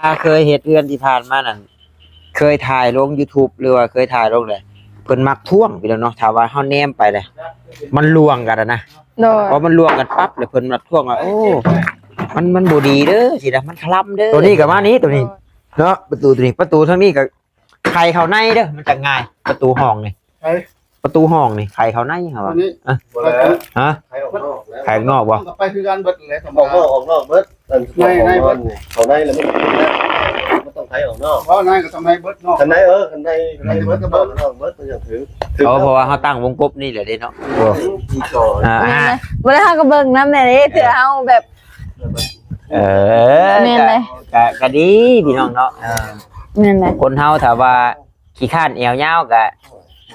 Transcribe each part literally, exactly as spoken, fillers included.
ถ้าเคยเฮ็ดเฮือนที่ผ่านมานั่น เคยถ่ายลง YouTube หรือว่าเคยถ่ายลงเลย เพิ่นมักท่วงพี่น้องเนาะ ถ้าว่าเฮาแนมไปเลย มันล่วงกันอะนะ โดย พอมันล่วงกันปั๊บเลย เพิ่นมักท่วงว่า โอ้ มัน มันบ่ดีเด้อสินะ มันคลำเด้อ ตัวนี้ก็มานี้ ตัวนี้ เนาะ ประตูตัวนี้ ประตูทางนี้ก็ ไขเข้าในเด้อ มันจะง่าย ประตูห้องนี่ ไข ประตูห้องนี่ ไขเข้าในเหรอ อันนี้ อ่ะ บ่แล้ว ฮะ ไขออกนอกแล้ว ไขออกนอกบ่ มันก็ไปคือกันเบิดเลย ออกนอก ออกนอกเบิด อัน ใน ในเบิด เข้าในแล้วมัน มันต้องไขออกนอก เพราะในก็ต้องในเบิดนอก ข้างใน เออ ข้างใน ข้างในเบิดก็เบิด นอกเบิดมันยังถือ ถือ เอา เพราะว่าเขาตั้งวงกบนี่แหละเด้เนาะ อีกก่อน อ่า อ่า บ่ได้ เฮาก็เบิ่งนำแหน่เด้ เออ เทื่อเฮาแบบ เออ แม่นเลย กะ กะ กะดีพี่น้องเนาะ เออ แม่นเลย คนเฮาถ้าว่าขี้คร้านแอวยาวกะ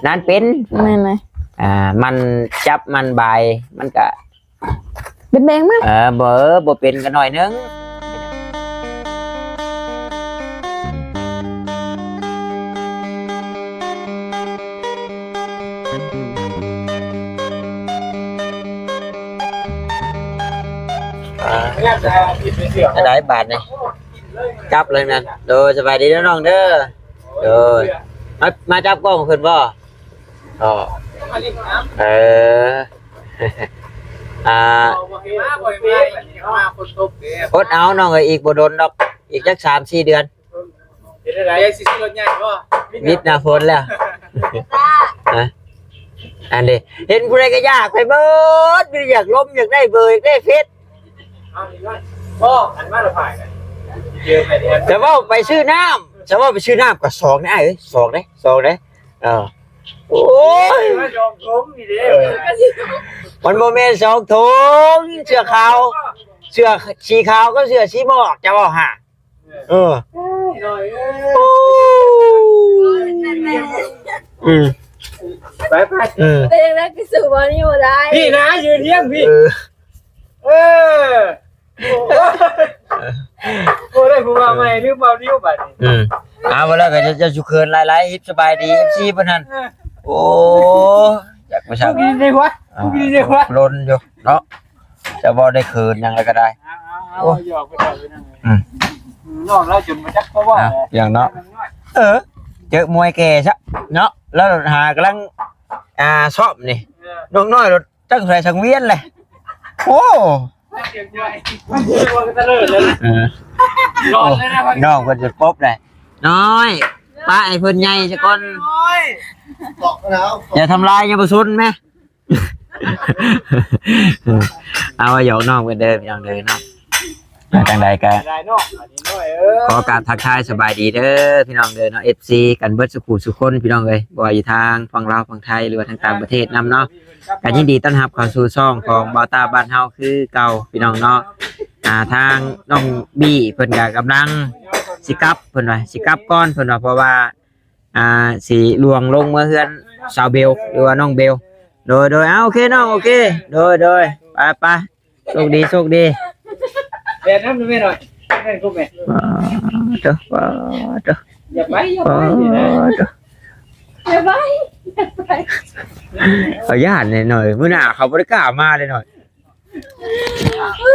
นั่นเป็น แม่นเลย อ่า มันจับมันบาย มันกะ เป็นแบงมั้ง เออ บ่ บ่เป็นกะหน่อยนึง อ่า ได้บาทนี่ จับเลยนั่น โดย สบายดีเด้อน้องเด้อ โดย มา มาจับกล้องเพิ่นบ่ อ๋อ เออ อ่า อดเอาน้องเอ้ย อีกบ่โดนดอก อีกจักสามสี่เดือน เฮ็ดได้ได๋ สิซื้อรถใหญ่บ่ วิทย์หน้าฝนแล้ว ฮะ อันนี้ เห็นผู้ใดก็อยากไปเบิด อยากลม อยากได้เบอร์ อยากได้เฟซ เอาอีกแล้ว บ่ อันมาละผ่ายกัน เจอไปเดือน แต่ว่าไปซื้อน้ำ แต่ว่าไปซื้อน้ำก็สองนะ เอ้ย สองเด้ สองเด้ เออ โอ้ย มาสองถุงนี่เด้ เออ มันบ่แม่นสองถุง เสื้อขาว เสื้อสีขาวกับเสื้อสีหมอก จะว่าหา เออ โอ้ย อืม ไปไป เออ เป็นยังไงไปสู่บอลนี่บ่ได้ พี่นะ ยืนเที่ยงพี่ เออ เออ โอ้ย โอ้ย ได้ผู้ว่าใหม่ ลืมเอานิ้วบัดนี้ อืม เอาไปแล้วก็จะ จะสุเขินหลายๆ สบายดี เอฟซี เพิ่นหั่น เออ โอ้ อยากไป โช สั่ง คดีในหัว อ่า โชคดีในหัว ลนอยู่เนาะ จะบ่ได้เขินหยังแล้วก็ได้ เอา เอา เอา โอ้ หยอกไปก่อนพี่น้อง อืม น้องเราจนมาจักเพราะว่า อ่ะ อย่างเนาะ เออ เจอมวยแก่ซะเนาะ แล้วหากำลัง อ่า ซ้อมนี่ เออ น้องน้อยรถจักใส่สังเวียนเลย โอ้ เสียงมวย มันเสียงมวยกันตะเลิดเลยนะ เออ ร้อนเลยนะ น้องเพิ่นจะปบเลย น้อย ป้าไอ้เพิ่นใหญ่ซะก่อน น้อย บอกแล้ว อย่าทำลายเยาวชนแม่ เอาหยอกน้องเพิ่นเด้อ พี่น้องเด้อเนาะ อ่า จังใดก็ ได้เนาะ อันนี้น้อย เออ ขอกราบทักทายสบายดีเด้อ พี่น้องเด้อเนาะ เอฟซี กันเบิดสุขุสุคน พี่น้องเอ้ย บ่ว่าอยู่ทางฝั่งลาวฝั่งไทย หรือว่าทางต่างประเทศนำเนาะ ก็ยินดีต้อนรับเข้าสู่ช่องของบ่าวต้าบ้านเฮาคือเก่า พี่น้องเนาะ อ่า ทางน้องบี้เพิ่นก็กำลังสิกลับ เพิ่นว่าสิกลับก่อน เพิ่นว่า เพราะว่า อ่า สิล่วงลงเมือเฮือนสาวเบล หรือว่าน้องเบล โดย โดย เอา โอเคน้อง โอเค โดย โดย ไป ไป โชคดี โชคดี แดดน้ำดูแม่หน่อย แม่นกูแม่ อ่า เด้อ อ่า เด้อ อย่าไป อย่าไป อ่า นี่นะ เด้อ อย่าไป เอาย่านหน่อย มื้อหน้าเขาบ่ได้กล้ามาเลยหน่อย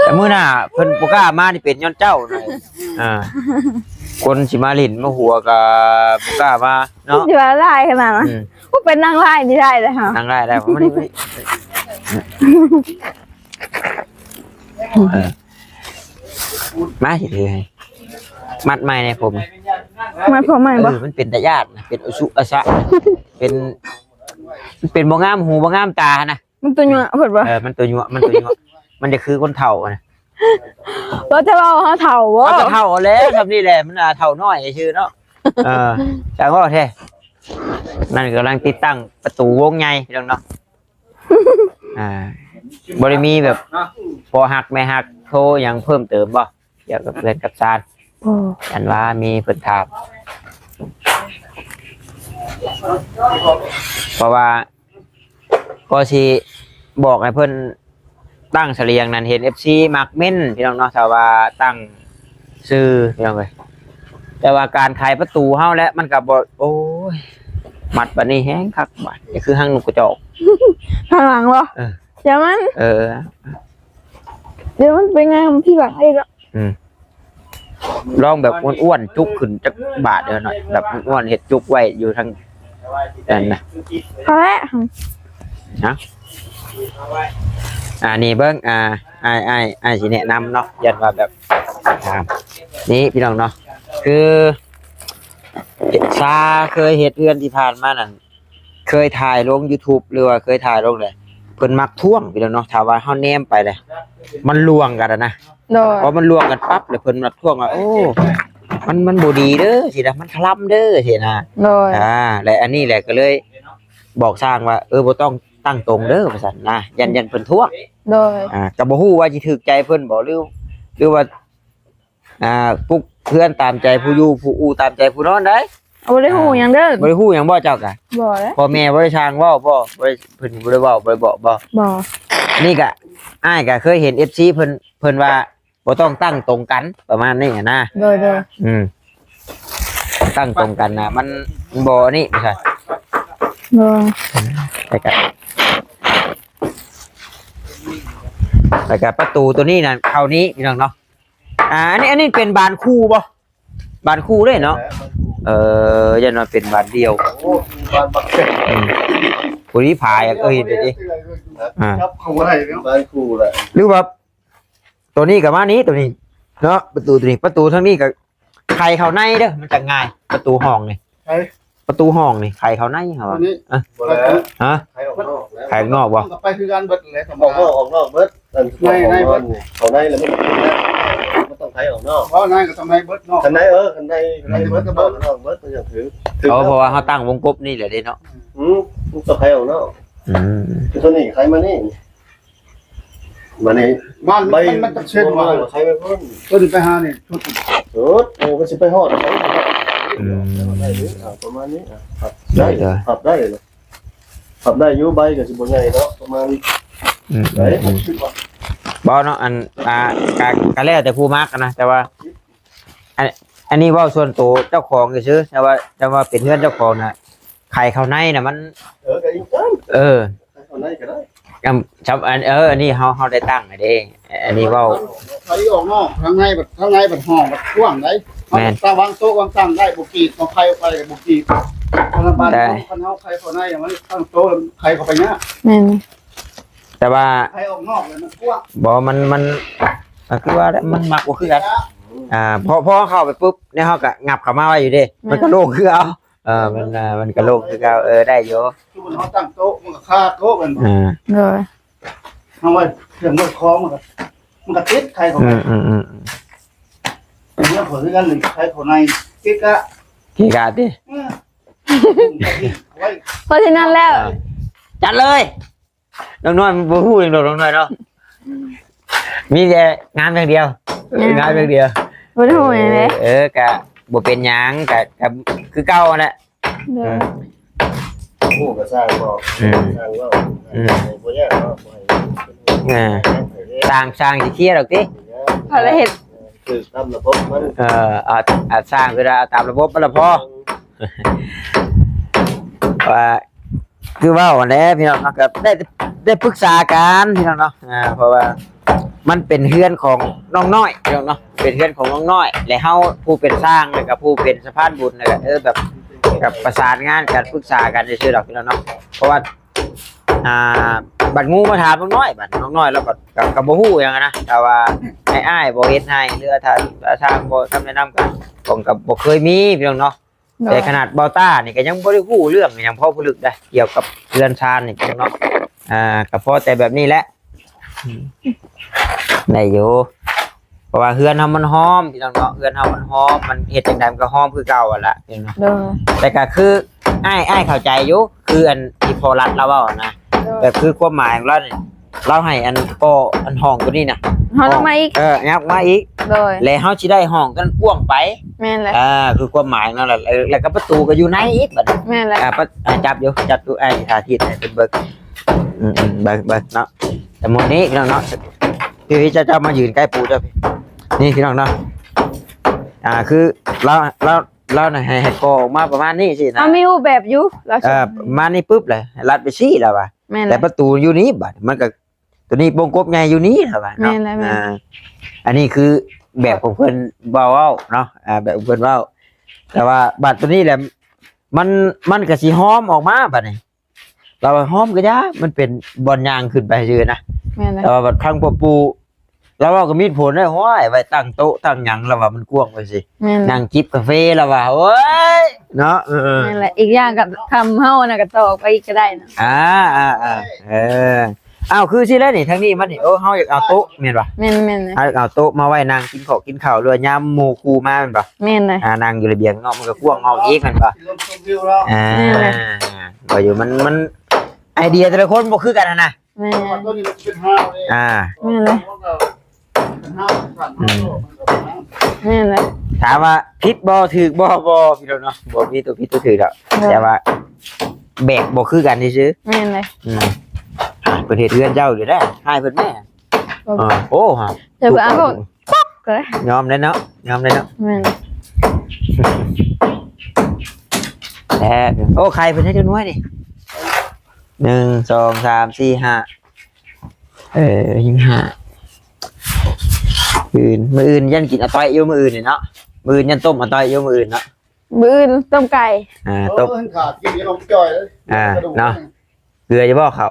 แต่มื้อหน้าเพิ่นบ่กล้ามานี่เป็นย้อนเจ้าหน่อย อ่า คนสิมาหลิ้นมาหัวก็บ่กล้ามาเนาะ สิว่าหลายขนาดนั้น อืม กูเป็นนางร้ายนี่ได้เลยค่ะ นางร้ายได้ ผมไม่ได้ เออ มาสิถือให้ มัดใหม่ในผม มัดผมใหม่บ่ เออ มันเป็นตาย้านนะ เป็นอุสุอาสะ เป็น มันเป็นบ่งามหูบ่งามตานะ มันตัวยั่วเพิ่นบ่ เออ มันตัวยั่ว มันตัวยั่ว มันจะคือคนเฒ่านะ บ่จะเว้าเฮาเฒ่าบ่ เฮาก็เฒ่าแล้ว ซำนี้แหละ มัน อ่า เฒ่าน้อยซื่อเนาะ เออ จั่งว่าแท้ นั่นกำลังติดตั้งประตูวงใหญ่พี่น้องเนาะ อ่า บ่ได้มีแบบ พ่อฮักแม่ฮักโทรหยังเพิ่มเติมบ่ เกี่ยวกับเรือนกับซาน โอ้ อันว่ามีเพิ่นถาม เพราะว่า ก็สิบอกให้เพิ่นตั้งเสลียงนั่น เห็นเอฟซีมักเม้นพี่น้องเนาะ ถ้าว่าตั้งชื่อพี่น้องเอ้ย แต่ว่าการไขประตูเฮาแล้วมันก็บ่ โอ้ย มัดบัดนี้แฮงคักบาด นี่คือหางนกกระจอก ข้างหลังบ่ เออ เดี๋ยวมัน เออ เดี๋ยวมันไปงามที่หลังอีกอ่ะ อืม ลองแบบอ้วนๆ จุกขึ้นจักบาทเด้อหน่อย แบบอ้วนๆ เฮ็ดจุกไว้อยู่ทางนั่นนะ พอแล้ว นะ อ่า นี่เบิ่ง อ่า อ้าย อ้าย อ้ายสิแนะนำเนาะ ยันว่าแบบ อ่า นี่พี่น้องเนาะ คือ ซาเคยเฮ็ดเฮือนที่ผ่านมานั่น เคยถ่ายลง YouTube หรือว่าเคยถ่ายลงเลย เพิ่นมักท้วงพี่น้องเนาะ ถ้าว่าเฮาแนมไปเลย มันลวงกันอะนะ โดย พอมันลวงกันปั๊บเลย เพิ่นมักท้วงว่า โอ้ มัน มันบ่ดีเด้อสินะ มันคลำเด้อสินะ โดย อ่า และอันนี้แหละก็เลยบอกช่างว่า เออ บ่ต้องตั้งตรงเด้อ ว่าซั่นนะ ยัน ยันเพิ่นท้วง โดย อ่า ก็บ่ฮู้ว่าสิถูกใจเพิ่นบ่ หรือ หรือว่า อ่า ปลุกเฮือนตามใจผู้อยู่ ผู้อู่ตามใจผู้นอนได้ บ่ได้ฮู้หยังเด้อ บ่ได้ฮู้หยังบ่เจ้ากะ บ่แล้ว พ่อแม่บ่ได้ช่างเว้าบ่ บ่ได้ เพิ่นบ่ได้เว้า บ่ได้บอกบ่ บ่ นี่กะ อ้ายกะเคยเห็น เอฟซี เพิ่น เพิ่นว่าบ่ต้องตั้งตรงกัน ประมาณนี้หั้นนะ โดย โดย อืม ตั้งตรงกันนะ มัน มันบ่นี่ บ่ใช่ โดย แต่กะ แล้วก็ประตูตัวนี้นะ เข้านี้พี่น้องเนาะ อ่า อันนี้ อันนี้เป็นบานคู่บ่ บานคู่เลยเนาะ เออ ยันว่าเป็นบานเดียว โอ้ บานบักเก็ต อืม ผู้นี้ผายอะ เออ เห็นไปดิ อ่า ครับ เขาอะไรเนาะ บานคู่แหละ หรือว่า ตัวนี้กับมานี้ ตัวนี้ เนาะ ประตูตัวนี้ ประตูทางนี้ก็ไขเข้าในเด้อ มันจะง่าย ประตูห้องนี่ ไข ประตูห้องนี่ ไขเข้าในเหรอ อันนี้ อ่ะ บ่แล้ว ฮะ ไขออกนอกแล้ว ไขออกนอกบ่ มันก็ไปคือกันเบิดแหละ ออกนอก ออกนอกเบิด อัน ใน ในเบิด เข้าในแล้วมัน มันต้องไขออกนอก เพราะในก็ต้องในเบิดนอก ข้างใน เออ ข้างใน ข้างในเบิดก็เบิด ข้างนอกเบิด มันยังถือ ถือ เอา เพราะว่าเขาตั้งวงกบนี่แหละเด้เนาะ อืม มันต้องไขออกนอก อืม คือตัวนี้ไขมานี่ มานี่ บ้านมัน ใบ มัน มันต้องเช็ด บ่ มา ไขไปพุ่น ตัวนี้ไปหานี่ สุด เออ มันสิไปฮอดไส อืม ได้อยู่ อ่ะ ประมาณนี้ อ่ะ พับได้ ได้จ้ะ พับได้เลย พับได้อยู่ ใบก็สิบ่ใหญ่เนาะ ประมาณ อืม ไหน อืม อืม บ่เนาะ อัน อ่า กะ กะแล้วแต่ผู้มักนะ แต่ว่า อัน อันนี้เว้าส่วนตัวเจ้าของซื่อๆ แต่ว่า แต่ว่าเป็นเฮือนเจ้าของน่ะ ไขเข้าในน่ะ มัน เออ ก็อีกกัน เออ ไขเข้าในก็ได้ อ่ะ ครับ อัน เออ อันนี้เฮา เฮาได้ตั้งให้เด้ อันนี้เว้า ไขออกนอก ทางในบัด ทางในบัดห้องบัดกว้างได๋ แม่น ตาวางโต๊ะวางตังได้ บ่กีด เอาไขออกไปบ่กีด คันบ้าน ได้ คันเฮาไขเข้าใน มันตั้งโต๊ะ ไขเข้าไปยาก แม่น แต่ว่า ไขออกนอกเลยมันกว้าง บ่ มัน มัน อ่ะ คือว่าแหละ มันมักบ่คือกัน อ่า พอ พอเข้าไปปุ๊บ เนี่ย เฮาก็งับเข้ามาไว้อยู่เด้ มันก็โล่งคือเอา เออ มัน อ่า มันก็โล่งคือเอา เออ ได้อยู่ คือมันเฮาตั้งโต๊ะ มันก็คาโต๊ะมัน อ่า โดย เอาไว้เครื่องไว้ของมันก็ มันก็ติดไขเข้า อื ไป ม อืม อืม เนี่ย ผมคือกันเลย ไขเข้าใน ติดกะ เกะกะติ เออ ไว้ เพราะฉะนั้นแล้ว อ่า จัดเลย น้องน้อยมันบ่ฮู้หยังดอก น้องน้อยเนาะ มีแต่งามอย่างเดียว งาม งามอย่างเดียว บ่ได้ฮู้หยังเลย เออ เออ กะบ่เป็นหยัง กะ กะคือเก่านั่นแหละ โดย เออ ฮู้ก็สร้างบอก อืม สร้างเว้า อืม บ่ยากเนาะ บ่ให้ อ่า สร้าง สร้างสิเคลียร์ดอกติ พอแล้วเฮ็ด คือตามระบบมัน เออ เอา เอาสร้างคือเอาตามระบบมันละพอ ว่า คือเว้าหั้นแหละพี่น้องเนาะ ก็ได้ ได้ปรึกษากันพี่น้องเนาะ อ่า เพราะว่ามันเป็นเฮือนของน้องน้อยพี่น้องเนาะ เป็นเฮือนของน้องน้อย และเฮาผู้เป็นช่าง แล้วก็ผู้เป็นสะพานบุญ แล้วก็ เออ แบบ กับประสานงานกัน ปรึกษากันซื่อๆดอกพี่น้องเนาะ เพราะว่า อ่า บัดงูมาถามน้องน้อย บัดน้องน้อยแล้วบัด ก็ ก็บ่ฮู้หยังอะนะ แต่ว่าให้อ้ายบ่เฮ็ดให้ หรือว่าถ้า ถ้าทางบ่คำแนะนำก็ ผมก็บ่เคยมีพี่น้องเนาะ โดย แต่ขนาดเบาต้านี่ก็ยังบ่ได้ฮู้เรื่องหยังพอผู้ลึกได้ เกี่ยวกับเรือนชานนี่พี่น้องเนาะ อ่า ก็พอแต่แบบนี้แหละ อืม ได้อยู่ เพราะว่าเฮือนเฮามันหอมพี่น้องเนาะ เฮือนเฮามันหอม มันเฮ็ดจั่งใดมันก็หอมคือเก่าหั่นล่ะพี่น้องเนาะ โดย แต่ก็คืออ้าย อ้ายเข้าใจอยู่ คืออันที่พ่อรัฐลาวเว้าหั่นนะ โดย แบบคือความหมายของลาวนี่ ลาวให้อันก่ออันห้องตัวนี้น่ะ เฮาลงมาอีก เออ ยับมาอีก โดย และเฮาสิได้ห้องกันกว้างไป แม่นแหละ อ่า คือความหมายนั่นแหละ แล้ว แล้วก็ประตูก็อยู่ในอีกบัดนี้ แม่นแหละ อ่า ปะ อ่า จับอยู่ จับอยู่ อ้ายสาธิตให้เพิ่นเบิ่ง อืม อืม เบิ่ง เบิ่งเนาะ สมมุตินี้พี่น้องเนาะ พี่ พี่เจ้า เจ้ามายืนใกล้ปู่เจ้าพี่ นี่พี่น้องเนาะ อ่า คือลาว ลาว ลาวน่ะให้ ให้ก่อออกมาประมาณนี้สินะ เอามีรูปแบบอยู่ ลาว เออ มานี่ปุ๊บเลย รัดไปซี่แล้วว่ะ แม่นแหละ แต่ประตูอยู่นี่บัด มันก็ ตัวนี้วงกบใหญ่อยู่นี่แล้วว่ะเนาะ แม่นแล้ว แม่น อ่า อันนี้คือ แบบของเพิ่นเว้าเนาะ อ่า แบบของเพิ่นเว้า แต่ว่าบัดตัวนี้แหละ มัน มันก็สิหอมออกมาบัดนี้ เราว่าหอมก็ยา มันเป็นบ่อนย่างขึ้นไปซื่อนะ แม่นเลย แต่ว่าบัดพังปะปู เราเว้าก็มีผลได้ ห้อย ไว้ตั้งโต๊ะตั้งหยัง เราว่ามันกว้างไปสิ แม่นเลย นั่งจิบกาแฟ เราว่า โอ้ย เนาะ เออ แม่นแหละ อีกอย่างกับคำเฮานะก็ต่อไปอีกก็ได้นะ อ่า อ่า อ่า เออ อ้าว คือสิแล้วนี่ ทางนี้มันนี่ โอ้ เฮาอยากเอาโต๊ะ แม่นปะ แม่นแม่นเลย เฮาอยากเอาโต๊ะมาไว้นั่งกินข้าวกินข้าว หรือว่ายามหมู่คู่มา แม่นปะ แม่นเลย อ่า นั่งอยู่ระเบียงเนาะ มันก็กว้างออกอีก แม่นปะ ลมชมวิวแล้ว อ่า แม่นเลย บ่อยู่ มัน มัน ไอเดียแต่ละคนบ่คือกันหั้นนะ แม่น ตัวนี้เป็นห้าวเลย อ่า แม่นเลย เป็นห้าวสั่น อืม แม่นเลย ถามว่าผิดบ่ ถูกบ่ บ่ พี่น้องเนาะ บ่มีตัวผิดตัวถูกดอก แต่ว่าแบบบ่คือกันซื่อ แม่นเลย ๆ อืม อ่า เพิ่นเฮ็ดเฮือนเจ้าอยู่ได้ ให้เพิ่นแม่ บ่ อ่า โอ้ฮะ เดี๋ยวไปเอา ก็ ยอมได้เนาะ ยอมได้เนาะ แม่น แอบ โอ้ ไข่เพิ่นให้จักหน่วยนี่ หนึ่ง สอง สาม สี่ ห้า เออ ยังห้า มื้ออื่น มื้ออื่นยันกินอาต้อยอยู่มื้ออื่นนี่เนาะ มื้ออื่นยันต้มอาต้อยอยู่มื้ออื่นเนาะ มื้ออื่นต้มไก่ อ่า โอ้ ต้ม มันขาดกินนี่ลงจ่อยเลย อ่า กระดูก เนาะ เกลืออยู่บ่เขา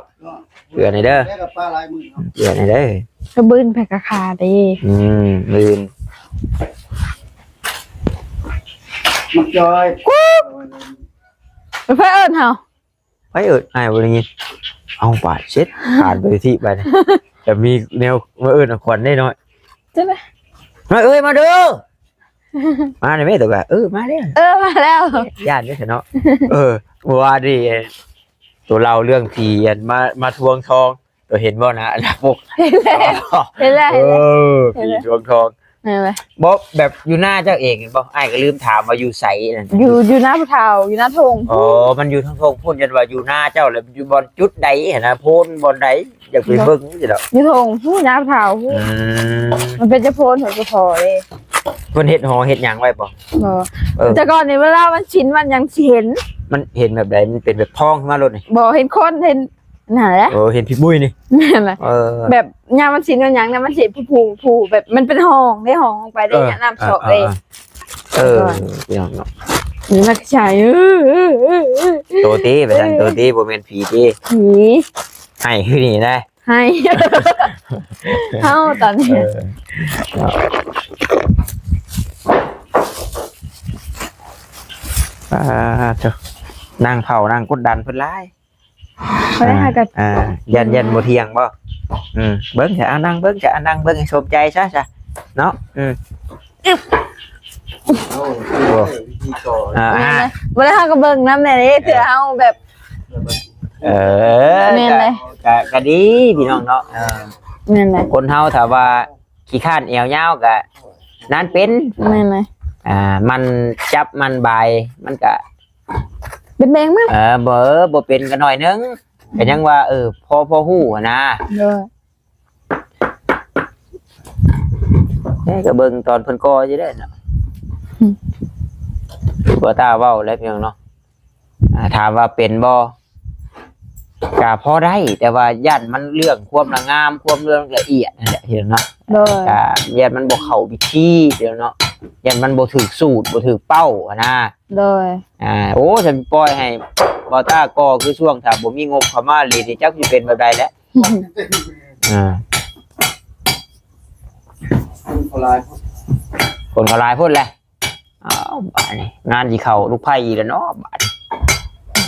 เกลือหน่อยเด้อ แล้วกับปลาลายมือเนาะ เกลือหน่อยเด้อ ก็มื้ออื่นไปกะคาเด้ อืม มื้ออื่น มันจ่อย ไปเพิ่นเอิ้นเฮา ไผเอิ้น อ้ายบ่ได้ยิน เอาบาดเช็ด ผ่านไปที่ไปนี่ แต่มีแนวมาเอิ้นเอาขวัญได้น้อย จังได๋ มาเอ้ย มาเด้อ มาได้ไหมตัวกะ เออ มาแล้ว เออมาแล้ว ย่านเด้อเนาะ เออ เมื่อวานนี่ ตัวเล่าเรื่องผีอันมา มาทวงทอง ตัวเห็นบ่นะ อันนั้นพวก เห็นแล้ว เออ เห็นแล้ว ผีทวงทอง นั่นแหละ บ่ แบบอยู่หน้าเจ้าเองเห็นบ่ อ้ายก็ลืมถามว่าอยู่ไสนั่น อยู่อยู่หน้าภูเฒ่าอยู่หน้าทง อ๋อ มันอยู่ทางทงพุ่น ยันว่าอยู่หน้าเจ้า แล้วอยู่บ่อนจุดใดหั้นนะ โพ้นบ่อนใด อยากไปเบิ่งจังซี่ดอก อยู่ทงผู้หน้าภูเฒ่าผู้ อืม มันเป็นเจ้าโพนของเจ้าพ่อเด้ เพิ่นเฮ็ดหอเฮ็ดหยังไว้บ่ บ่ เออ แต่ก่อนนี่เวลามันชินมันยังสิเห็น มันเห็นแบบใด มันเป็นแบบพองขึ้นมาโลดนี่ บ่เห็นคนเห็นนั่นแหละ เออ เห็นผีบุ้ยนี่ นั่นแหละ เออ แบบยามมันชินมันยังนะมันสิผู้ผู้ผู้แบบมันเป็นห้องได้ห้องลงไปได้ เออ เนี่ยน้ำสอกเด้ เออ พี่น้องเนาะ นี่มันใช่เออเออเออเออ โตติไปซั่น โตติ บ่แม่นผีติ ผี ให้คือนี่นะ ให้ เฮาตอนนี้ เออ อ่า เถอะ นั่งเผา นั่งกดดันเพิ่นหลาย บ่ได้หากัน อ่า ยัน ยันบ่เที่ยงบ่ อืม เบิ่งซะ อ่า นั่งเบิ่งซะ อ่า นั่งเบิ่งให้สมใจซะ ซะ เนาะ อืม โอ้ โอ้ วิธีก่อน อ่า อ่า บ่ได้หาก็เบิ่งนำแน่เด้เพื่อเฮาแบบ เออ แม่นเลย กะ กะดี พี่น้องเนาะ เออ นั่นแหละ คนเฮาถ้าว่าขี้คร้านแอวยาวกะ นั่นเป็น นั่นแหละ อ่า มันจับมันบาย มันกะ เป็นแบงมั้ง เออ บ่ บ่เป็นกะหน่อยนึง กะยังว่า เออ พอ พอฮู้หั้นนะ โดย เอ้ย กะเบิ่งตอนเพิ่นก่ออยู่เด้อเนาะ อืม คือบ่ตาเว้าแล้วพี่น้องเนาะ อ่า ถามว่าเป็นบ่ กะพอได้ แต่ว่าย่านมันเรื่องความละงาม ความเรื่องละเอียดนั่นแหละพี่น้องเนาะ โดย กะย่านมันบ่เข้าพิธีพี่น้องเนาะ ย่านมันบ่ถืกสูตร บ่ถืกเป้าหั้นนะ โดย อ่า โอ้ ฉันปล่อยให้บ่ตาก่อคือช่วงถ้าบ่มีงบเข้ามาเลยนี่จักสิเป็นแบบใดแล้ว อ่า คนเขาลาย คนเขาหลายโพดแหละ อ้าว บาดนี้ งานสิเข้าลูกไผ่อีกแล้วเนาะ บาดนี้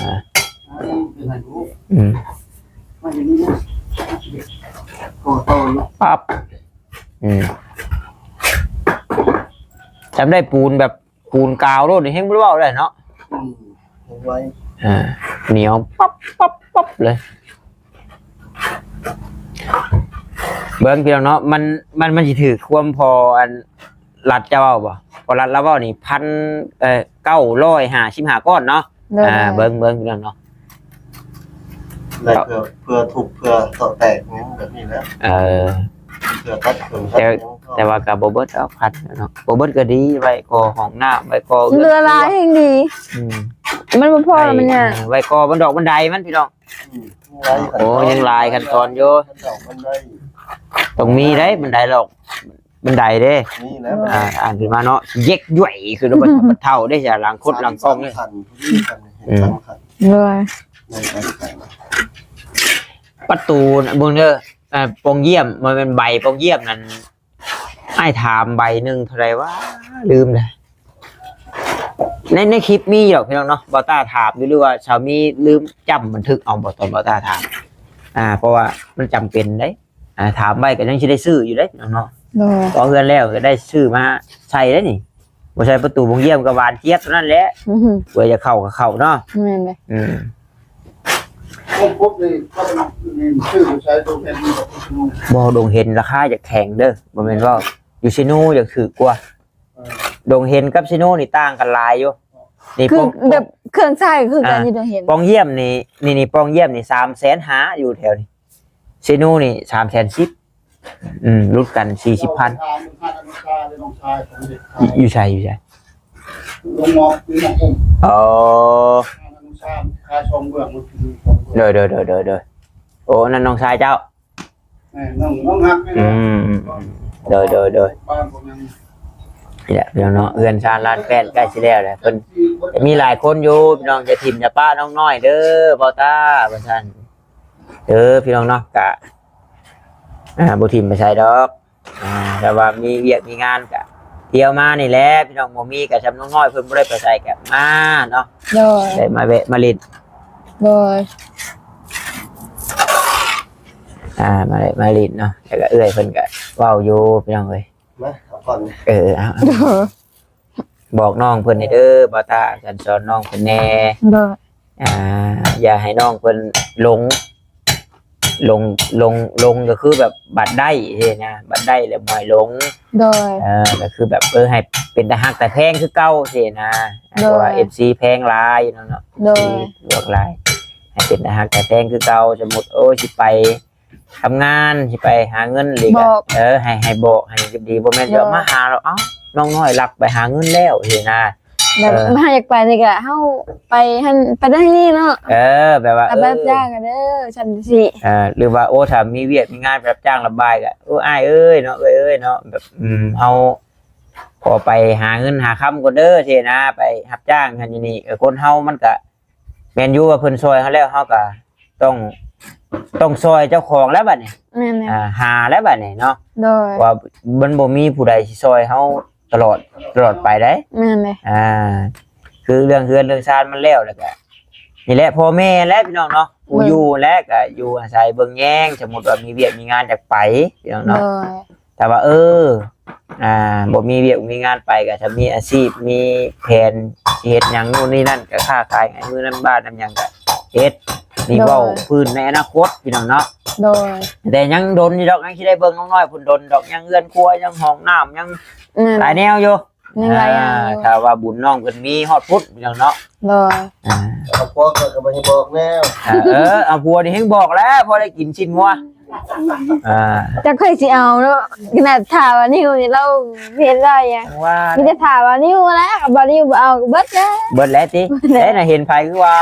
อ่า เป็นไงรู้ อืม มาอย่างนี้นะก่อต่ออยู่ ปั๊บ อืม จำได้ปูนแบบปูนกาวโลดนี่แฮงบ่เว้าได้เนาะ อืมเอาไว้ อ่า เหนียวปั๊บปั๊บปั๊บเลย เบิ่งพี่น้องเนาะ มัน มัน มันสิถืกความพออันรัฐจะเว้าบ่ พอรัฐลาวเว้านี่ พัน เอ่อ เก้าร้อยห้าสิบห้าก้อนเนาะ โดย อ่า เบิ่ง เบิ่งพี่น้องเนาะ อะไรเพื่อเพื่อทุบเพื่อต่อแตกเนี่ยแบบนี้แล้ว เออ เพื่อตัดเพื่อตัด แต่ แต่ว่าก็บ่เบิดดอกพันเนาะ บ่เบิดก็ดี ไว้ก่อห้องน้ำ ไว้ก่อ เหลือหลายแห่งดี อืม มันบ่พอแล้วมันเนี่ย ไว้ก่อบันดอกบันไดมันพี่น้อง อืมไว้ขั้นตน โอ้ ยังหลายขั้นตอนอยู่ ขั้นตอนมันได้ ต้องมีได้บันไดหรอก บันไดเด้ นี่แล้ว อ่า อ่านขึ้นมาเนาะ เย็กย่วยคือเราบัดเฒ่าได้จ้ะ หลังคดหลังกล้องเนี่ย สำคัญที่สำคัญ อืม สำคัญ เลย ในการขาย ประตูน่ะเบิ่งเด้อ อ่า ปองเยี่ยม มันเป็นใบปองเยี่ยมนั่น ไอ้ายถามใบหนึ่งเท่าไหร่วะ ลืมเลย ใน ในคลิปมีอยู่พี่น้องเนาะ บ่าวต้าถามอยู่ หรือว่าสาวมีลืมจ้ำบันทึกเอาบ่ ตอนบ่าวต้าถาม อ่า เพราะว่ามันจำเป็นเด้ อ่า ถามไว้ก็ยังสิได้ซื้ออยู่เด้พี่น้องเนาะ เลย พอเฮือนแล้วก็ได้ซื้อมาใส่แล้วนี่ บ่ใช่ประตูปองเยี่ยมก็หวานเจี๊ยบเท่านั้นแหละ อื้อหือ เพื่อจะเข้าก็เข้าเนาะ แม่นเลย อืม พวกพวกนี้ก็เป็นชื่อใช้ตัวแทนนี่กับผู้ชุมนุม บ่ ดงเห็นราคาจะแข็งเด้อ บ่แม่นว่าอยู่เซโนจะถือกว่า ดงเห็นกับเซโนนี่ต่างกันหลายอยู่ นี่ คือ ปอง แบบเครื่องใช้คือกัน อ่า ที่เราเห็น ปองเยี่ยมนี่ นี่ นี่ปองเยี่ยมนี่ สามแสนห้า อยู่แถวนี้ เซโนนี่ สามแสนสิบ อืม ลดกัน สี่สิบพัน ทางท่านอนุชาและน้องชายของเด็กไทย อยู่ใส อยู่ใส ลงมอบที่หนองอุ้ม อ๋อ ท่านอนุชาขายซองเบื้องมันคือซองเบื้อง โดย โดย โดย โดย โดย โอ้ นั่นน้องชายเจ้า แม่น้องน้องฮักนี่ อื นะ มอืมอืมโดย โดย โดย บ้านผมยัง นี่แหละพี่น้องเนาะ เฮือนซานลานแป้นใกล้สิแล้วแหละ เพิ่นจะมีหลายคนอยู่ พี่น้องจะถิ่มจะป้าน้องน้อยเด้อ บ่าวต้า ว่าซั่น เด้อ พี่น้องเนาะ กะ อ่า บ่ถิ่มไปไสดอก อ่า แต่ว่ามีเวียกมีงานกะ เที่ยวมานี่แหละ พี่น้อง บ่มีกะซำน้องน้อย เพิ่นบ่ได้ไปไสกะมาเนาะ เลย ได้มาแวะมาเล่น เลย อ่า มาเล่นมาเล่นเนาะ แล้วก็เอื้อยเพิ่นกะเว้าอยู่ พี่น้องเอ้ย มาเอาก่อน เออ เอาเอา บอกน้องเพิ่นให้เด้อ บ่าวต้า สั่นสอนน้องเพิ่นแหน่ เลย อ่า อย่าให้น้องเพิ่นหลง หลง หลง หลงก็คือแบบบัดได้สินะ บัดได้แล้วบ่ให้หลง เลย เออ ก็คือแบบ เออ ให้เป็นตาฮักตาแพงคือเก่าสินะ โดย เพราะว่า เอฟซี แพงหลายเนาะเนาะ โดย เอฟซี เลือกหลาย ให้เป็นตาฮักตาแพงคือเก่า สมมุติ โอ้ย สิไปทำงาน สิไปหาเงินหรือ บอก เออ ให้ ให้บอก ให้ดี บ่แม่น โดย เดี๋ยวมาหาเรา เอ้า น้องน้อยลักไปหาเงินแล้วสินะ แบบ เออ มาอยากไปนี่ก็เฮาไปหั่นไปได้นี่เนาะ เออ แบบว่า ไปรับ เออ จ้างกันเด้อซั่นสิ เออ หรือว่า โอ้ ถ้ามีเวียกมีงานไปรับจ้างระบายก็ โอ้ อ้ายเอ้ยเนาะ เอ้ยเอ้ยเนาะ แบบ อืม เฮาพอไปหาเงินหาคำก่อนเด้อสินะ ไปรับจ้างหั่นอยู่นี่ เออ คนเฮามันก็ แม่นอยู่ว่าเพิ่นซอยเฮาแล้ว เฮาก็ต้อง ต้องซอยเจ้าของแล้วบัดนี้ แม่นเลย อ่า หาแล้วบัดนี้เนาะ โดย ว่ามันบ่มีผู้ใดสิซอยเฮาตลอด ตลอดไปได้ แม่นเลย อ่า คือเรื่องเฮือนเรื่องซานมันแล้ว แล้วก็ นี่แหละพ่อแม่และพี่น้องเนาะ ผู้ เบิ่ง อยู่และก็อยู่อาศัยเบิ่งแยง สมมุติว่ามีเวียกมีงานอยากไป พี่น้อง โด เนาะ ย แต่ว่า เออ อ่า บ่มีเวียกมีงานไปก็จะมีอาชีพ มีแผนสิเฮ็ดหยังนู่นนี่นั่น ก็ค้าขายไง มื้อนั้นบ้านนำหยังก็เฮ็ด นี่ โดย เว้าพื้นในอนาคตพี่น้องเนาะ โดย แต่ยังดนอยู่ดอก ยังสิได้เบิ่งน้องน้อยเพิ่นดนดอก ยังเฮือนครัว ยังห้องน้ำ ยัง แม่น หลายแนวอยู่ ยังหลายอย่างอยู่ อ่า ถ้าว่าบุญน้องเพิ่นมีฮอดพุ้นพี่น้องเนาะ โดย อ่า เอาพวกก็ไม่ให้บอกแล้ว อ่า เออ เอาผัวนี่แฮงบอกแล้ว พอได้กินชิ้นงัว อ่า จักค่อยสิเอาเนาะ ขนาดถามว่านิวนี่เราเฮ็ดได้หยัง ว่า มีแต่ถามว่านิวแหละ บ่าวนิวบ่เอาก็เบิดแล้ว เบิดแล้วติ เบิดแล้ว ได้น่ะเห็นไผคือว่า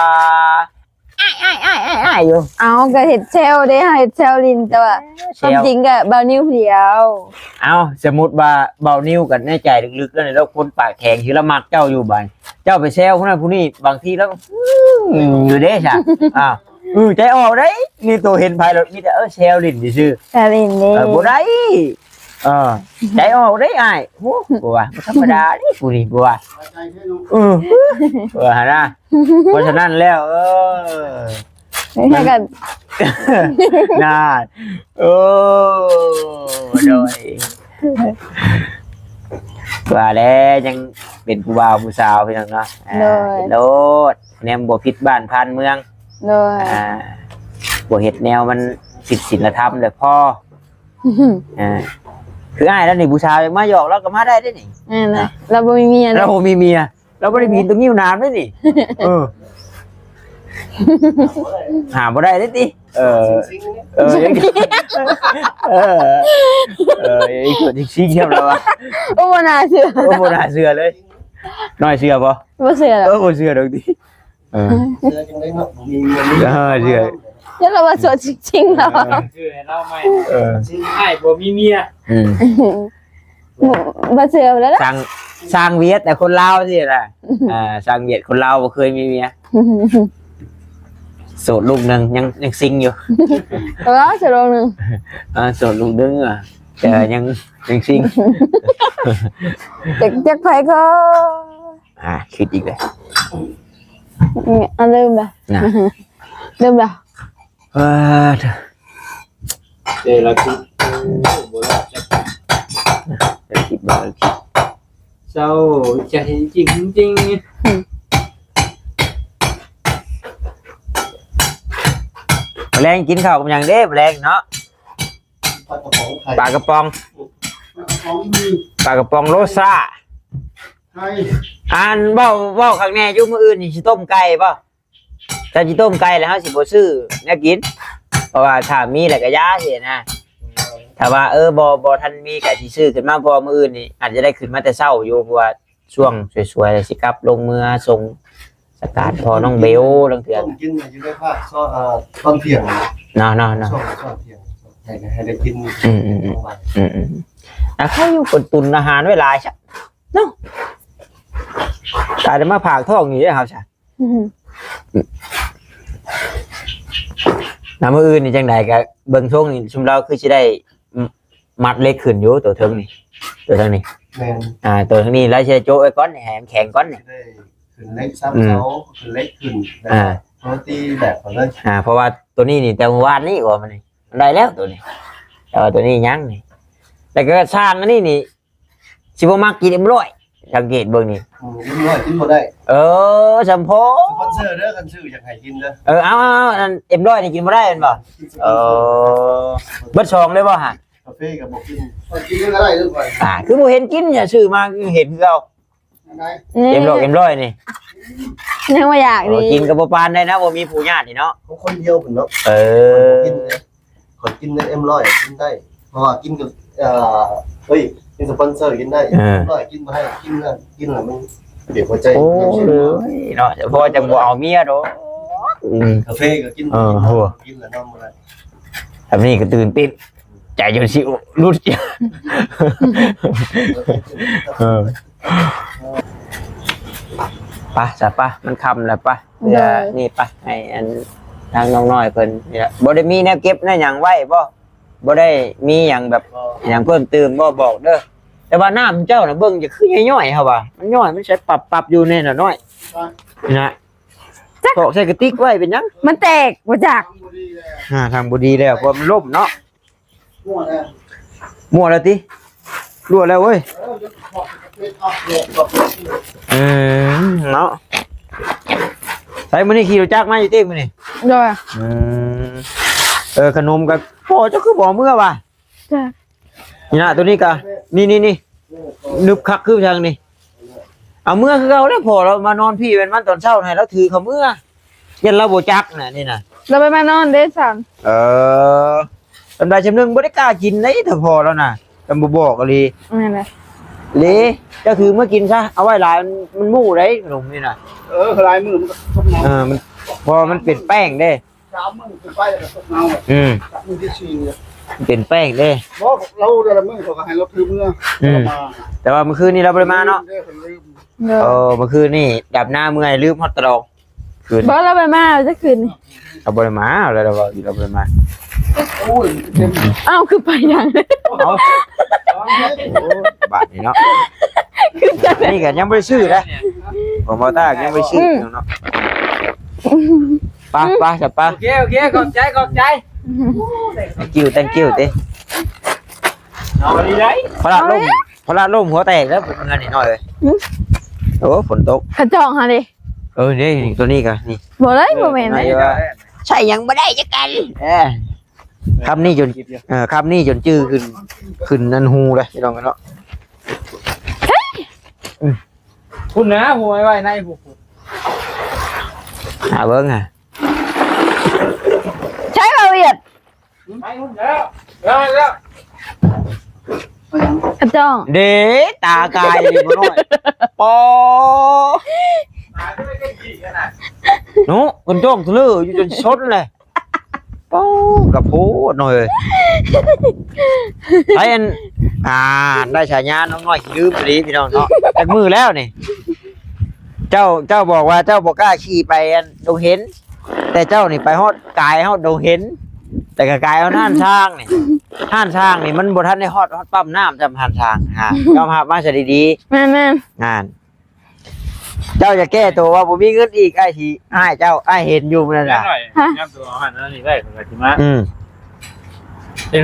อ้ายอ้ายอ้ายอ้ายอ้ายอยู่ เอาก็เฮ็ดแซวเด้ เฮ็ดแซวลิน แต่ว่า แซว ความจริงก็บ่าวนิวผู้เดียว เอา สมมุติว่าบ่าวนิวกันในใจลึกๆแล้วเนี่ย แล้วคนปากแข็งคือละมักเจ้าอยู่บัด เจ้าไปแซวผู้นั้นผู้นี้ บางทีแล้ว อืม อยู่เด้จ้ะ อ่า เออ ใจออกได้ นี่ตัวเห็นไผแล้ว มีแต่ เออ แซวลินซื่อ แซวลิน ๆ เด้ เออ บ่ได้ เออ ใจออกได้อ้าย โอ้ บ่ว่า บ่ธรรมดาเด้ผู้นี้ บ่ว่า เออ เออ หั่นนะ เพราะฉะนั้นแล้ว เออ แล้วก็ น่า โอ้ โดย ว่าแล้วยังเป็นผู้บ่าวผู้สาวพี่น้องเนาะ อ่า โดย เป็นโลด แนวบ่ผิดบ้านผ่านเมือง โดย อ่า บ่เฮ็ดแนวมันผิดศีลธรรมเลยพ่อ อ่า คืออ้ายแล้วนี่ผู้สาวมาหยอกเราก็มาได้เด้นี่ นั่นน่ะ เราบ่มีเมีย เราบ่มีเมีย เราบ่ได้มีตรงนี้อยู่นานเด้นี่ เออ หาบ่ได้เด้ติ เออ เออ ยัง เออ เออ อีกคนอีกสิ่งเดียวแล้ววะ โอ้บ่น่าเชื่อ โอ้บ่น่าเชื่อเลย น้อยเชื่อบ่ บ่เชื่อหรอก เออ บ่เชื่อดอกติ เออ เชื่อจังเลยเนาะมีเมียมี เออ เชื่อ แล้วเราว่าโสดจริงๆหรอ เออ ชื่อให้เราใหม่ เออ ชื่อให้บ่มีเมีย อืม บ่เชื่อแล้วล่ะ สร้าง สร้างเวียดแต่คนลาวสิล่ะ อ่า สร้างเวียดคนลาวบ่เคยมีเมีย โสดลูกหนึ่งยัง ยังซิงอยู่ เออ โสดลูกหนึ่ง อ่า โสดลูกหนึ่งอ่ะ แต่ยัง ยังซิง จัก จักไผก็ อ่า คิดอีกแล้ว อืม อ่ะ เริ่มละ นะ เริ่มละ เออ เดี๋ยวเราคิด โอ้ บ่รอดจัก เดี๋ยวคิด เดี๋ยวคิด เศร้าใจจริงๆ มื้อแลงกินข้าวกับหยังเด้ มื้อแลงเนาะ ปลากระป๋องไข่ ปลากระป๋อง ปลากระป๋องมี ปลากระป๋องโลซ่า ไข่ อัน เว้า เว้าข้างแน่อยู่ มื้ออื่นนี่สิต้มไก่บ่ ถ้าสิต้มไก่แล้วเฮาสิบ่ซื้อแนวกิน เพราะว่าถ้ามีแล้วก็อย่าสินะ ถ้าว่า เออ บ่ บ่ทันมีก็สิซื้อขึ้นมา เพราะว่ามื้ออื่นนี่อาจจะได้ขึ้นมาแต่เช้าอยู่ เพราะว่าช่วงสวยๆ สิกลับลงเมือส่งสการพ่อน้องเบลลางเทื่อ ต้มกินอยู่ในภาคซอ เอ่อ ตอนเที่ยง เนาะ เนาะ เนาะ ช่วง ช่วงเที่ยง ให้ ให้ได้กิน อืม อืม อืม กลางวัน อืม อืม อ่ะ เขาอยู่คนตุนอาหารไว้หลายซะเนาะ ตายแล้วมาผากท้องอยู่เด้อเฮาซะ อืม นะ มื้ออื่นนี่จังใดก็เบิ่งทรงนี่ ชุมเราคือสิได้ มัดเหล็กขึ้นอยู่ ตัวเทิงนี่ ตัวเทิงนี่ แม่น อ่า ตัวเทิงนี่แล้วสิโจ๊ะไว้ก่อน ให้มันแข็งก่อนนี่ สิได้ขึ้นเหล็ก อืม ซ้ำเสา ขึ้นเหล็กขึ้น แล้ว อ่า ก็โรตีแบบเขาเลย อ่า เพราะว่าตัวนี้นี่แต่เมื่อวานนี่ว่ามันนี่ มันได้แล้วตัวนี้ แต่ว่าตัวนี้ยังนี่ แล้วก็สร้างอันนี้นี่ สิบ่มักกินเอ็มร้อย สังเกตเบิ่งนี่ อืม เอ็มร้อยกินบ่ได้ เออ สำพอ สปอนเซอร์เด้อ คันซื้ออยากให้กินเด้อ เออ เอา เอา เอา อันเอ็มร้อยนี่กินบ่ได้แม่นบ่ กินสปอนเซอร์ เออ เบิดซองเลยบ่ฮะ กาแฟก็บ่กิน ข้อยกินก็ได้เด้อข้อย อ่า คือบ่เห็นกินเนี่ย ซื้อมาคือเห็นคือเอา อันใด เอ็มร้อย เอ็มร้อยนี่ ยังบ่อยาก เออ ดี กินก็บ่ปานใดนะ บ่มีผู้ญาตินี่เนาะ ของคนเดียวพุ่นเนาะ เออ กินเนี่ย ข้อยกินในเอ็มร้อยกินได้ เพราะว่ากินกับ เอ่อ เฮ้ย กินสปอนเซอร์กินได้ เออ เอ็มร้อยกินบ่ได้ กินแล้ว กินแล้วมันเจ็บหัวใจ โอ้ยเนาะ เฉพาะจังบ่เอาเมียดอก อืม กาแฟก็กิน เออ หัว กินแล้วนอนบ่ได้ แบบนี้ก็ตื่นเต้น ใจจนสิหลุด เออ ไปซะ ไป มันค่ำแล้ว ไป โดย เดี๋ยวนี่ ไป ให้อันทางน้องน้อยเพิ่นนี่ล่ะ บ่ได้มีแนวเก็บแนวหยังไว้บ่ บ่ได้มีหยังแบบหยังเพิ่มเติมบ่ บอกเด้อ แต่ว่าน้ำเจ้าน่ะเบิ่งจะคือย่อยๆ เฮาว่า มันย่อย มันใส่ปับๆ อยู่แน่น่ะน้อย นะ จัก ตอกใส่กระติกไว้เป็นหยัง มันแตกบ่จัก อ่า ทางบ่ดีแล้ว เพราะมันล่มเนาะ มั่วแล้ว มั่วแล้วติ รั่วแล้วเว้ย เออ เดี๋ยวขอไปเก็บเอา เออ เนาะ ใส่มื้อนี้ขี่รถจักรมาอยู่ติมื้อนี้ โดย อืม เออ ขนมกับพ่อเจ้าคือบ่เมือว่ะ จ้ะ นี่นะ ตัวนี้กะ นี่ นี่ นี่ นึบคักคือทางนี่ เอาเมือคือเอาแล้ว พ่อเรามานอนพี้เป็นมันตอนเช้าให้เราถือเขาเมือ ยันเราบ่จักน่ะนี่น่ะ เราไปมานอนเด้สัน เออ ตำใดจำหนึ่งบ่ได้กล้ากินเลย ถ้าพ่อเราน่ะ ตำบ่บอกอีหลี นั่นแหละ เด้ เจ้าถือมากินซะ เอาไว้หลาย มัน มันหมู่ได้ขนมนี่น่ะ เออ หลายมื้อมันก็ตกเน่า เออ มัน เพราะมันเป็นแป้งเด้ สามมื้อขึ้นไปแล้วก็ตกเน่า อืม มื้อที่สี่เนี่ย เป็นแป้งเด้ บอกเราแต่ละมื้อเขาก็ให้เราถือเมือ อืม เรามา แต่ว่าเมื่อคืนนี้เราบ่ได้มาเนาะ เด้อ เพิ่นลืม เออ เมื่อคืนนี่ดับหน้าเมื่อยลืมฮอดตรอง คืน บ่ เราไปมาจะคืนนี่ เราบ่ได้มา เรา เรา เราบ่ได้มา โอ้ย เต็ม อ้าว คือไปยัง เอา โอ้ บาดนี้เนาะ คือจะ นี่ก็ยังบ่ได้ซื้อนะ ของบ่าวต้ายังบ่ได้ซื้อ อืม เนาะ ไป ไป จะไป โอเค โอเค ขอบใจ ขอบใจ thank you thank you ติ เอาดีได้ พระล่ม พระล่มหัวแตกแล้ว เงินนิดหน่อยเลย อืม โอ้ ฝนตก กระจองหาดิ เออ นี่ ตัวนี้ก็ นี่ บ่เลย บ่แม่น ไหนวะ ใส่หยังบ่ได้จักอัน เออ คำนี้จน เออ คำนี้จนจื้อขึ้น ขึ้นอันฮูเลย พี่น้องเนาะ เฮ้ย อืม คุณนะ หัวไว้ในหู หาเบิ่งอ่ะ ใช่บ่าวเวียด ไปหุ่นแล้ว แล้ว แล้ว กระจอง เด้ ตากายเลยบ่น้อย ปอ หนู คนจ้องทะเลอยู่จนสดเลย ปอกระโพดหน่อย ไอ้อัน อ่า ได้ฉายาน้องน้อยขี้ลืมอีหลีพี่น้องเนาะ จักมื้อแล้วนี่ เจ้า เจ้าบอกว่าเจ้าบ่กล้าขี่ไปอันดงเห็น แต่เจ้านี่ไปฮอด กายฮอดดงเห็น แต่ก็กายเอาห้านช้างนี่ ห้านช้างนี่มันบ่ทันได้ฮอด ฮอดปั๊มน้ำจำห้านช้าง ฮะ ยอมรับมาซะดีๆ แม่นๆ งาน เจ้าอย่าแก้ตัวว่าบ่มีเงินอีก อ้ายสิ อ้ายเจ้า อ้ายเห็นอยู่มื้อนั้นน่ะ ฮะ ย้ำตัวเอาหั่นอันนี้ได้ ข้อยก็สิมา อืม เอ้ย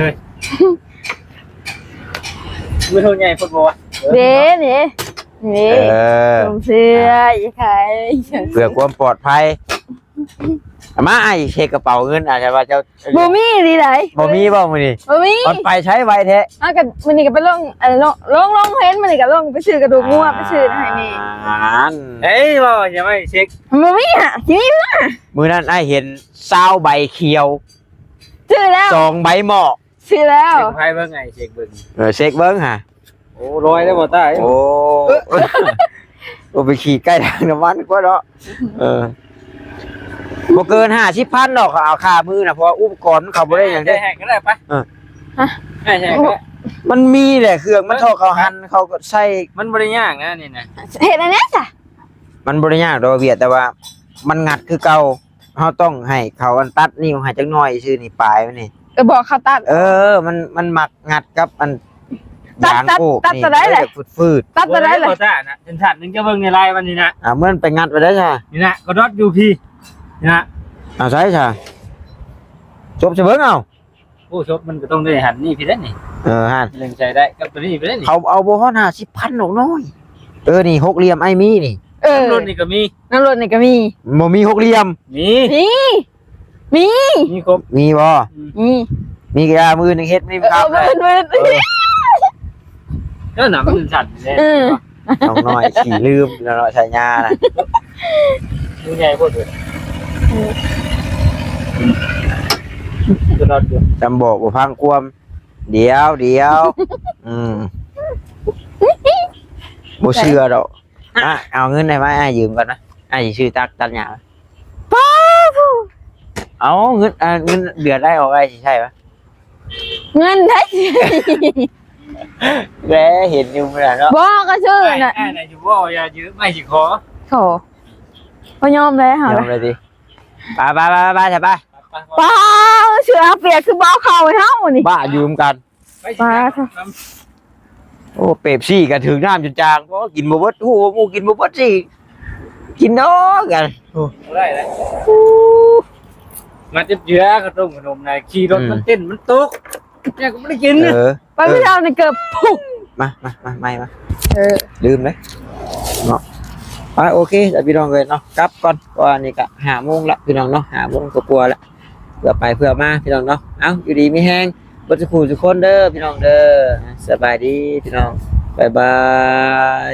มือเท่าใหญ่พุดบ่วะ เด้ เด้ เด้ เออ สวมเสื้อ อย่าขาย เพื่อความปลอดภัย เอามา อ้ายเช็คกระเป๋าเงิน อาจจะว่าเจ้า บ่มีดีได๋ บ่มีบ่มื้อนี้ บ่มี มันไปใช้ไวแท้ อ้าว ก็มื้อนี้ก็ไปลง เอ่อ ลง ลง ลงเห็น มื้อนี้ก็ลงไปซื้อกระดูกงัว ไปซื้อให้แม่ อ่าน เฮ้ย บ่ อย่ามาเช็ค บ่มีฮะ สิมีบ่ มื้อนั้นอ้ายเห็นซาวใบเขียว ซื้อแล้ว สองใบหมอก ซื้อแล้ว เช็คไพ่เบิ่งไง เช็คเบิ่ง เออ เช็คเบิ่งหา โอ้ ร้อยได้บ่ตาย โอ้ โอ้ ไปขี่ใกล้ทางน้ำมันกว่าเนาะ เออ บ่เกินห้าสิบพันดอก เขาเอาค่ามือนะ เพราะว่าอุปกรณ์มันเขาบ่ได้หยังเด้ แหกก็ได้ปะ เออ ฮะ ให้แหกก็ได้ มันมีแหละ เครื่องมันทอดเขาหั่น เขาก็ใส่ มันบ่ได้ยากนะนี่นะ เฮ็ดอันนี้จ้ะ มันบ่ได้ยากดอกเวียด แต่ว่ามันงัดคือเก่า เฮาต้องให้เขาอันตัดนิ้วให้จักหน่อยซื่อนี่ ปลายมันนี่ เออ บอกเขาตัด เออ มัน มันมักงัดกับอัน ตัด ยาง ตัด โอ้ ตัด นี่ ตัวใดแหละ มันจะฟืดๆ ตัดตัวใดแหละ โอ้ย บ่ซ่านะ เส้นทางหนึ่งจะเบิ่งในไลน์วันนี้นะ อ่า มันไปงัดไว้ได้ซะ นี่นะ ก็ดอทอยู่พี่ นี่นะ เอาใส่ซะ จบซะเบิ่งเอา โอ้ ศพมันก็ต้องได้หันนี่พี่ได้นี่ เออ หั่น เรื่องใช้ได้กับตัวนี้พี่ได้นี่ เขาเอาบ่ฮอดห้าสิบพันดอกน้อย เออ นี่หกเหลี่ยมอ้ายมีนี่ เออ น้ำรถนี่ก็มี น้ำรถนี่ก็มี บ่มีหกเหลี่ยม มี มี มี มีครบ มีบ่ อืม มี มีกระดาษมือหนึ่งเฮ็ดนี่ เออ ครับ เออ มือ มือ เออ ก็หนำมันสั่นเลย เออ น้องน้อยขี้ลืม น้องน้อยฉายานะ มือใหญ่โพดเลย จะนอนอยู่ จำบอกบ่ฟังความ เดี๋ยว เดี๋ยว อืม บ่เชื่อดอก อ่ะ เอาเงินให้มา อ้ายยืมก่อนนะ อ้ายสิซื้อตั๊กตัดหญ้า ป๊าบ เอาเงิน อ่า เงินเดือนได้ออก อ้ายสิใช้ปะ เงินได้ แหม เห็นอยู่มื้อนั้นเนาะ บ่ ก็ซื้อน่ะ อ้าย อ้ายน่ะอยู่บ่ อย่ายืม อ้ายสิขอ ขอ บ่ยอมแล้ว ยอมเลยสิ ไป ไป ไป ไป ไป ไป ไป ไป ป้า เสื้อเปียกคือบ่เอาเข้าให้เฮานี่ บ้า ยืมกัน ไปสิ ป้า ครับ โอ้ เป๊ปซี่ก็ถือน้ำจนจาง โอ้ กินบ่เบิด โอ้ หมู่กินบ่เบิดสิ กินดอกกัน โอ้ บ่ได้แล้ว มาเจ็บเยื้อข้าวต้มขนมนะ ขี่รถ อืม มันเต้น มันตก เนี่ยก็บ่ได้กิน เออ ไปมื้อเช้านี่เกือบพุก มา มา มา ไม่มา เออ ลืมเลย เนาะ อ่ะ โอเค จ้ะพี่น้องเอ้ยเนาะ กลับก่อน เพราะว่านี่ก็ห้าโมงละพี่น้องเนาะ ห้าโมงกว่าๆละ เพื่อไปเพื่อมาพี่น้องเนาะ เอ้า อยู่ดีมีแฮง เบิดสุขุสุขคนเด้อพี่น้องเด้อ สบายดีพี่น้อง บ๊ายบาย